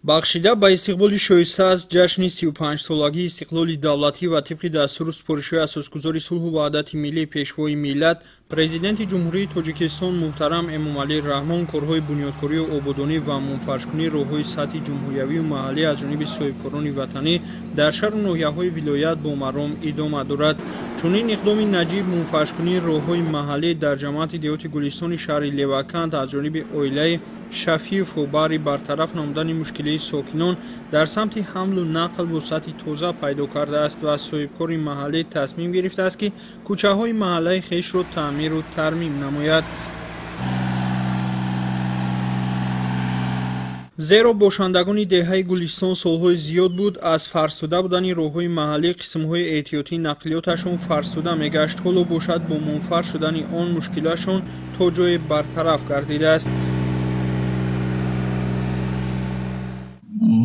Бахшида ба истиқболи шоиста аз ҷашни 35-солагии истиқлоли давлатӣ ва тибқи дастуру супоришҳои асосгузори сулҳу ваҳдати миллӣ, пешвои миллат, Президенти Ҷумҳурии Тоҷикистон муҳтарам Эмомалӣ Раҳмон корҳои бунёдкорию ободонӣ ва мунфаршкунии роҳҳои сатҳи ҷумҳуриявию маҳаллӣ аз ҷониби соҳибкорони ватанӣ дар шаҳру ноҳияҳои вилоят бо маром идома дорад. Чунин иқдоми наҷиб мунфаршкунии роҳҳои маҳаллӣ дар ҷамоати деҳоти Гулистони шаҳри Леваканд аз ҷониби оилаи Шафиевҳо баҳри бартараф намудани мушкилии сокинон дар самти ҳамлу нақл вусъати тоза пайдо кардааст ва соҳибкори маҳаллӣ тасмим гирифтааст, ки кӯчаҳои маҳаллаи хешро таъмиру тармим намояд. Зеро бошандагони деҳаи Гулистон солҳои зиёд буд аз фарсуда будани роҳҳои маҳаллӣ қисмҳои эҳтиётии нақлиёташон фарсуда мегашт. Ҳоло бошад бо мунфарш шудани он мушкилашон то ҷое бартараф гардидааст.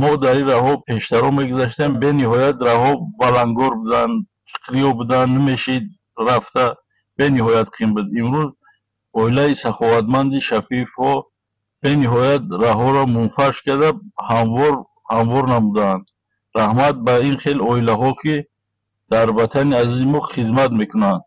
Мо дар ин роҳҳо пештаро мегузаштем, бениҳоят роҳҳо балангор буданд, чиқриё буданд, намешид рафта, бениҳоят қим буд. Имрӯз оилаи саховатманди Шафиевҳо бениҳоят роҳҳоро мунфарш карда ҳамвор намуданд. Раҳмат ба ин хел оилаҳо, ки дар ватани азизи мо хизмат мекунанд.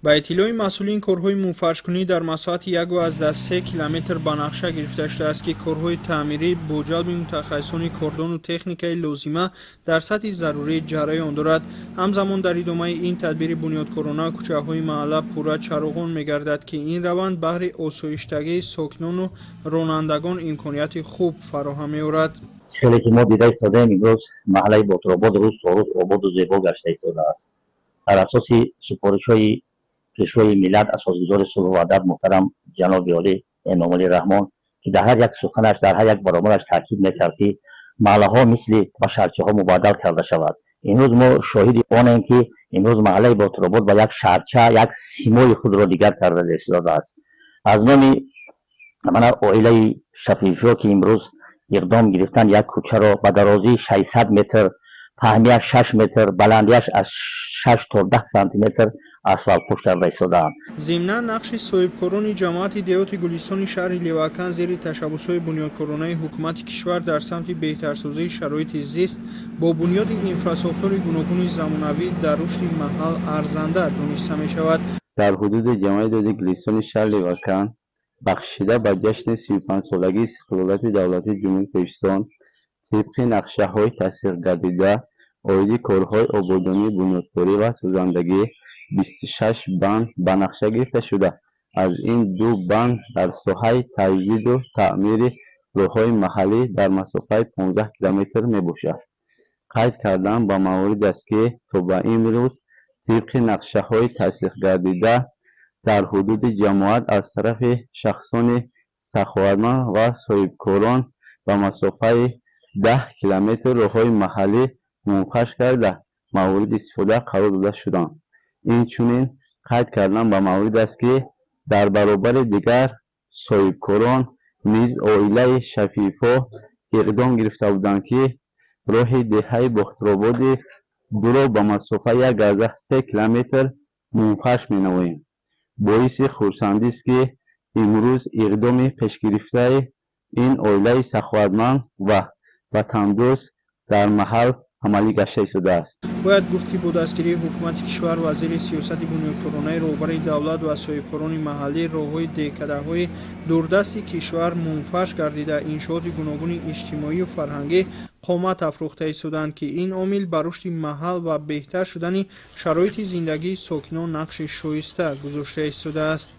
Ба иттилои масъулин, корҳои мунфаршкунӣ дар масоҳати 1,3 километр ба нақша гирифта шудааст, ки корҳои таъмирӣ бо ҷалби мутахассисони кордону техникаи лозима дар сатҳи зарурӣ ҷараён дорад. Ҳамзамон дар идомаи ин тадбири бунёдкорона кӯчаҳои маҳалла пурра чароғон мегардад, ки ин раванд баҳри осоиштагии сокинону ронандагон имконияти хуб фароҳам меорад. Хеле ки мо дида истодаем, имрӯз маҳаллаи Ботиробод рӯз то рӯз ободу зебо гашта истодааст. Дар асоси супоришҳои пешвои миллат, асосгузори сулҳу ваҳдат муҳтарам ҷаноби олӣ Эмомалӣ Раҳмон, ки дар ҳар як суханаш, дар ҳар як баромадаш таъкид мекард, ки маҳаллаҳо мисли ба шаҳрчаҳо мубаддал карда шавад. Имрӯз мо шоҳиди онем, ки имрӯз маҳаллаи Ботиробод ба як шаҳрча, як симои худро дигар карда истодааст. Аз номи мана оилаи Шафиевҳо, ки имрӯз иқдом гирифтан як кӯчаро ба дарозии 600 метр, паҳнияш 6 метр, баландияш аз 6 то 10 сантиметр асфалтпӯш карда истодаанд. Зимнан нақши соҳибкорони ҷамоати деҳоти Гулистони шаҳри Леваканд зери ташаббусҳои бунёдкоронаи ҳукумати кишвар дар самти беҳтарсозии шароити зист бо бунёди инфрасохтори гуногуни замонавӣ дар рушди маҳал арзанда дониста мешавад. Дар ҳудуди ҷамоати деҳоти Гулистони шаҳри Леваканд бахшида ба ҷашни 35-солагии истиқлолияти давлатии Ҷумҳурии Тоҷикистон тибқи нақшаҳои тасдиқгардида оиди корҳои ободонӣ, бунёдкорӣ ва созандагӣ 26 банд ба нақша гирифта шуда, аз ин 2 банд дар соҳаи таҷдиду таъмири роҳҳои маҳаллӣ дар масофаи 15 километр мебошад. Қайд кардан ба маврид аст, ки то ба имрӯз тибқи нақшаҳои тасдиқгардида дар ҳудуди ҷамоат аз тарафи шахсони саховатманд ва соҳибкорон ба масофаи 10 километр роҳҳои маҳаллӣ мунфарш карда мавриди истифода қарор дода шуданд. Инчунин қайд кардан ба маврид аст, ки дар баробари дигар соҳибкорон низ оилаи Шафиевҳо иқдом гирифта буданд, ки роҳи деҳаи Ботирободи дуро ба масофаи 1,3 километр мунфарш менамоем. Боиси хурсандист, ки имрӯз иқдоми пешгирифтаи ин оилаи саховатманд ва ватандӯст дар маҳал амалӣ гашта истодааст. Бояд гуфт, ки бо дастгирии ҳукумати кишвар, вазири сиёсати бунёдкоронаи роҳбари давлат ва соҳибкорони маҳаллӣ роҳҳои деҳкадаҳои дурдасти кишвар мунфарш гардида, иншооти гуногуни иҷтимоию фарҳангӣ қомат афрӯхта истоданд, ки ин омил ба рушди маҳал ва беҳтар шудани шароити зиндагии сокинон нақши шоиста гузошта истодааст.